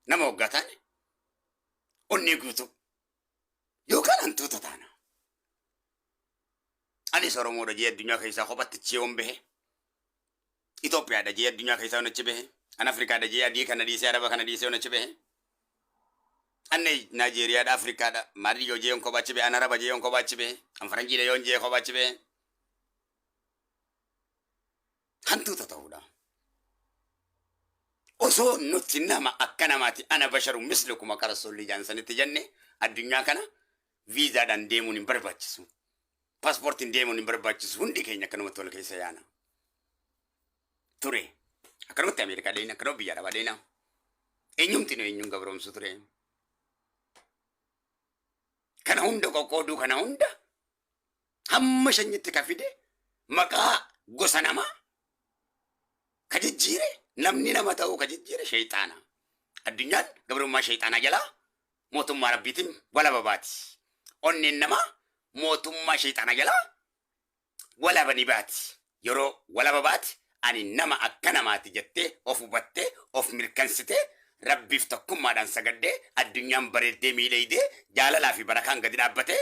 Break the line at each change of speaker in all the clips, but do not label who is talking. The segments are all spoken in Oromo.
Nama hoggaa taane onnee guutuu yookaan hantuuta taana. Anis Oromoodha jee addunyaa keessaa kophatti achi yoon bahe, Itoophiyaadha jee addunyaa keessaa yoon achi bahe, an Afrikaadha jee adii kana dhiisee Araba kana dhiisee yoon achi bahe, an Naajeeriyaadha Afrikaadha maali yoo jee yoon kophaa achi bahe, an Araba jee yoon kophaa achi bahe, an Faranjiidha yoon jee kophaa achi bahe, hantuuta ta'uudha. Osoo nuti nama akka namaati ana basharu mislukum akka rasuulli jaan sanitti jenne addunyaa kana viizaadhaan deemuun hin barbaachisu. Paaspoortiin deemuun hin barbaachisu. Hundi keenya akkanumatti wal keessa yaana. Ture. Akkanumatti Ameerikaa deena, akkanumatti biyya Arabaa deena. Eenyumti nu eenyuun gabroomsu ture. Kana hunda qoqqooduu kana hunda hamma shanyitti ka fide maqaa gosa namaa ka jijjiire namni nama ta'uu ka jijjiire sheyxaana. Addunyaan gabrummaa sheyxaanaa jalaa mootummaa rabbiitiin walaba baati. Onneen namaa mootummaa sheyxaanaa jalaa walaba ni baati. Yeroo walaba baati ani nama akka namaati jettee of hubattee of mirkansitee rabbiif tokkummaadhaan sagaddee addunyaan bareeddee miidheeydee jaalalaa fi barakaan gadi dhaabbatee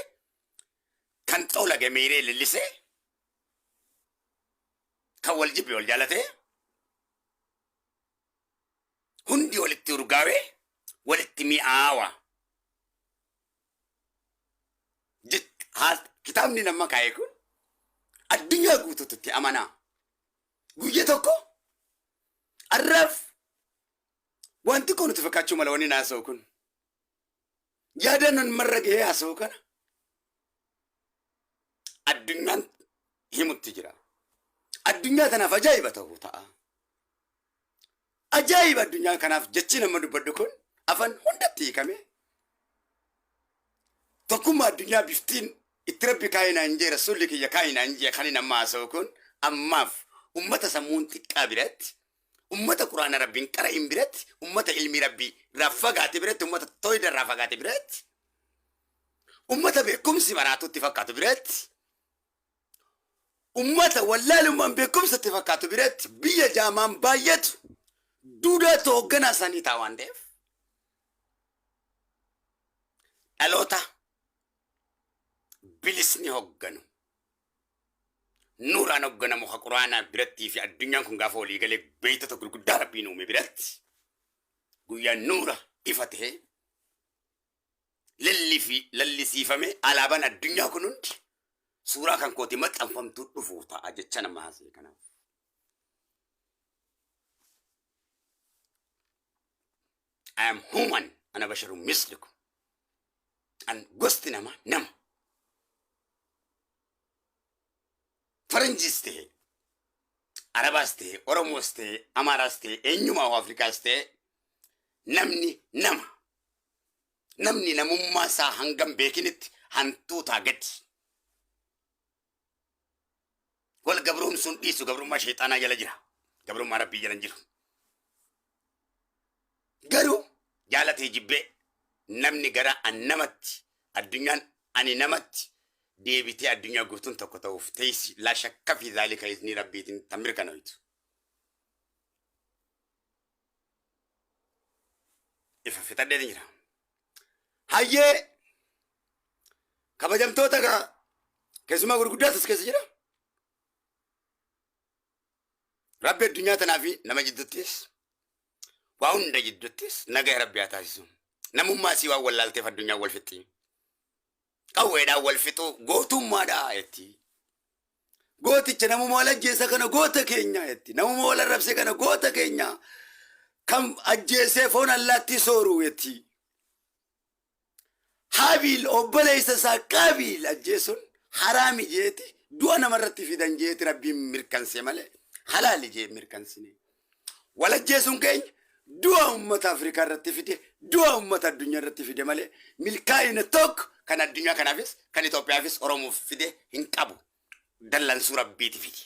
kan xoolage meeyree lellisee kan wal jibbe wal jaalatee hundi walitti urgaawee walitti mi'aawa. Kitaabni nama kaa'e kun addunyaa guutuutti itti amanaa. Guyya tokko arraaf wanti kun nuti fakkaachuu mala wanni naasa'u kun. Yaada nan marra gahee haasa'u kana addunyaan himutti jira. Addunyaa tanaaf ajaa'iba ta'uu ta'a. Ajaa'iba addunyaa kanaaf jechi nama dubbadhu kun afaan hundatti hiikame. Tokkummaa addunyaa biftiin itti rabbi kaayinaa hin jee rasuulli kiyya kaayinaa hin jee kan inni amma haasa'u kun ammaaf ummata sammuun xiqqaa biratti ummata quraana rabbiin qara'in biratti ummata ilmi rabbii irraa fagaate biratti ummata tooyida irraa fagaate biratti ummata beekumsi maraatutti fakkaatu biratti ummata wallaalummaan beekumsa itti fakkaatu biratti biyya jaamaan baay'atu duudaatu hoogganaa isaanii ta'a waan ta'eef dhaloota bilisni hoogganu nuuraan hoogganamu ka quraanaa birattii fi addunyaan kun gaafa walii galee beektota gurguddaa rabbiin uume biratti guyyaa nuura ifa ta'e lalli fi lallisiifame alaabaan addunyaa kun hundi suuraa kan kooti maxxanfamtuu dhufuuf ta'a jecha nama haasa'e kanaaf. I am human, ana basharun mislukum. An gosti namaa nama. Faranjiis ta'e, Arabaas ta'e, Oromoos ta'e, Amaaraas ta'e, eenyumaa Afrikaas ta'e namni nama. Namni namummaa isaa hangam beekinitti hantuutaa gadi. Wal gabroomsuun dhiisu gabrummaa sheexaanaa jala jira. Gabrummaa rabbii jala hin jiru. Garuu jaalatee jibbee namni gara an namatti addunyaan ani namatti deebitee addunyaa guutuun tokko ta'uuf teessi laa shakka fi zaalika iznii rabbiitiin tan mirkanoytu. Ifa fixadhee jira. Hayyee kabajamtoota gaa keessumaa gurguddaatu as keessa jira. Rabbi addunyaa tanaa fi nama jidduttis waa hunda jidduttis nagaya Rabbi haa taasisu. Namummaa isii waan wallaalteef addunyaan wal fixxi. Qawweedhaan wal fixuu gootummaadha jetti. Gooticha namuma wal ajjeesa kana goota keenya jetti. Namuma wal arrabse kana goota keenya kan ajjeesee foon allaattii sooru jetti. Haabiil obboleessa isaa Qaabiil ajjeesuun haraami jeeti du'a namarratti fidan jeeti rabbiin mirkanse malee halaali jee mirkansine. Wal ajjeesuun keenya du'a uummata Afrikaa irratti fide du'a uummata addunyaa irratti fide malee milkaa'ina tokko kan addunyaa kanaafis kan Itoophiyaafis Oromoof fide hin qabu. Dallansuu rabbiiti fide.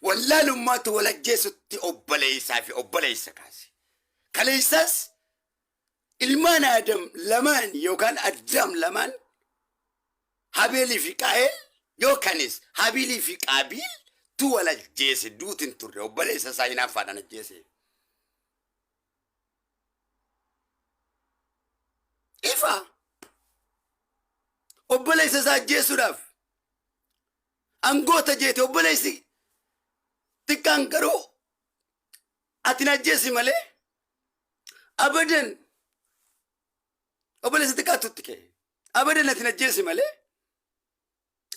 Wallaalummaatu wal ajjeesutti obboleessaa fi obboleessa kaase. Kaleessas ilmaan Aadam lamaan yookaan Addaam lamaan Habeelii fi Qaa'el yookaanis Habiilii fi Qaabiil tu wal ajjeese duuti hin turre obboleessa isaa hinaaffaadhaan ajjeese. Obboleessa isaa ajjeesuudhaaf angoota jeete. Obboleessi xiqqaan garuu, ati na ajjeesi malee abadan, obboleessa xiqqaatu itti ka'e, abadan ati na ajjeesi malee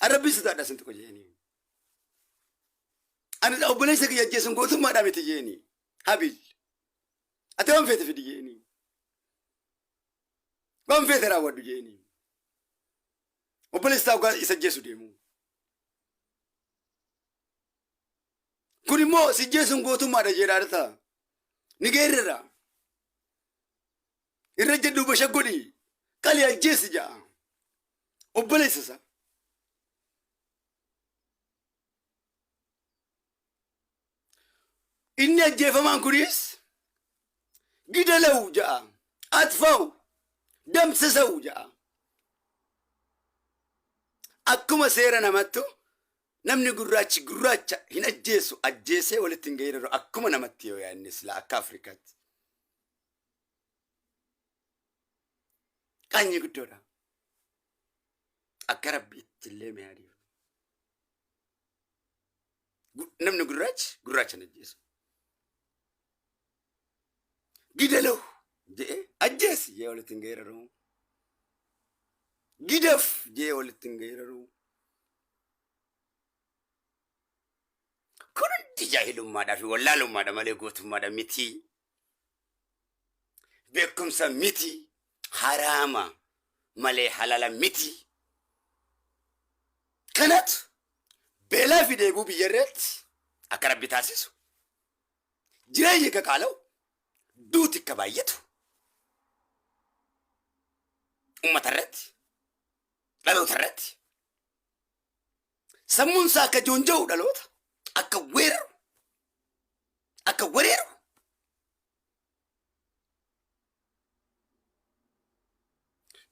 arrabbii sodaadha sin tokko jeeni. Ani obboleessa kiyya ajjeesuun gootummaadhaa miti jeeni. Habil, ati waan feete fidi jeeni, waan feete raawwadhu jeeni. Obboleessa isaa isa ajjeesu deemu. Kun immoo si ajjeesuun gootummaadha jedhaa ta'a. Ni geerrera. Irra jedhu basha godhi, qali, ajjeesi ja'a. Obboleessa isaa. Inni ajjeefamaan kunis gidalawu ja'a. Atfawu damsisawu ja'a. Akkuma seera namattu namni gurraachi gurraacha hin ajjeesu, ajjeesee walitti hin geeraru akkuma namatti yoo yaadne silaa akka Afrikaatti. Qaanyii guddoodha. Akka Rabbiitti illee mi'aadhiif. Namni gurraachi gurraacha hin ajjeesu. Gidalawu jedhee ajjeesi jee walitti hin geeraru. Gidaf jee walitti hin geeraru. Kun hundi jaahilummaadhaa fi wallaalummaadha malee gootummaadha miti. Beekumsa miti. Haraama malee halala miti. Kanatu beelaa fi dheebuu biyya irratti akka Rabbi taasisu, jireenyi akka qaala'u, duuti akka baay'atu ummata irratti, dhaloota irratti, sammuun isaa akka joonja'u, dhaloota akka weeraru, akka wareeru.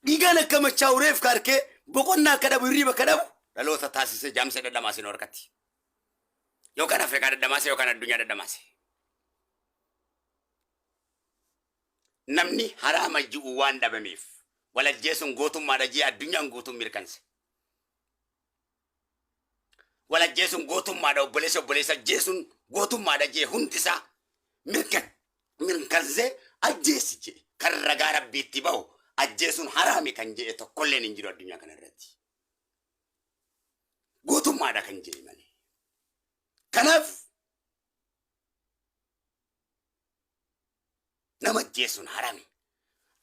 Dhiigaan akka machaa'u, reef ka harkee boqonnaa akka dhabu, hirriiba akka dhabu dhaloota taasisee jaamsee dhadhamaasee nu harkatti. Yookaan Afrikaa dhadhamaasee yookaan addunyaa dhadhamaasee. Namni haraama ji'u waan dhabameef walajjeesuun gootummaadha jee addunyaan guutuun mirkanse. Walajjeesuun gootummaadha, obboleessa obboleessa ajjeesuun gootummaadha jee hundisaa mirkansee ajjeesi jee. Kan ragaa Rabbiitti bahu ajjeesuun haraami kan jee tokkolleen hin jiru addunyaa kana irratti. Gootummaadha kan jee malee. Kanaaf nama ajjeesuun harami.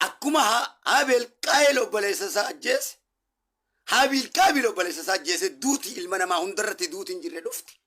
Akkuma Haabeel Qaayel obboleessa isaa ajjeese, Haabiil Qaabiil obboleessa isaa ajjeese, duuti ilma namaa hundarratti duuti hin jirre dhufti.